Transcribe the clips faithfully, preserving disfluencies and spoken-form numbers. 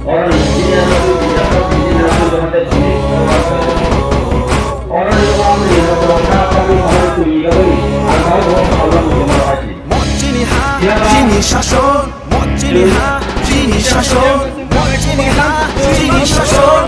Chini ha, chini shason, chini ha, chini shason, chini ha, chini shason.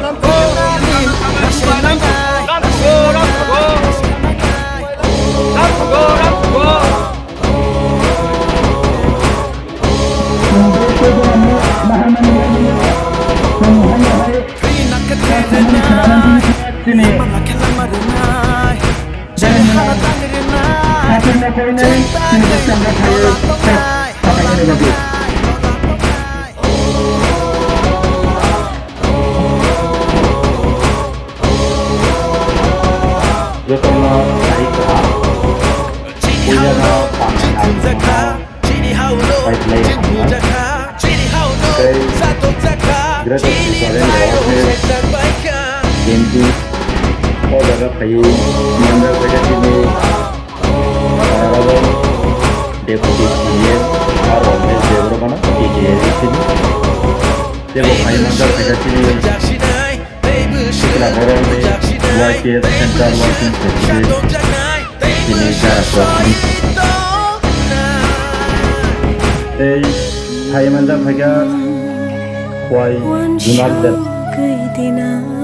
Jotono sari kwthang, puilano pang swnam wngkha, pipeline hamkha, tei Greater Tipraland rok khe K M T o jaga phaiwi manjak jaga chini Honorable Deputy C M Sir Ramesh Debbarma no T T A D chini teibo phaiwi manjak jaga chini Sikla borok ni Y P F Central Working President chini Jara Chowdhury. Tei phai manjak phaikha Khwai Zonal Leader.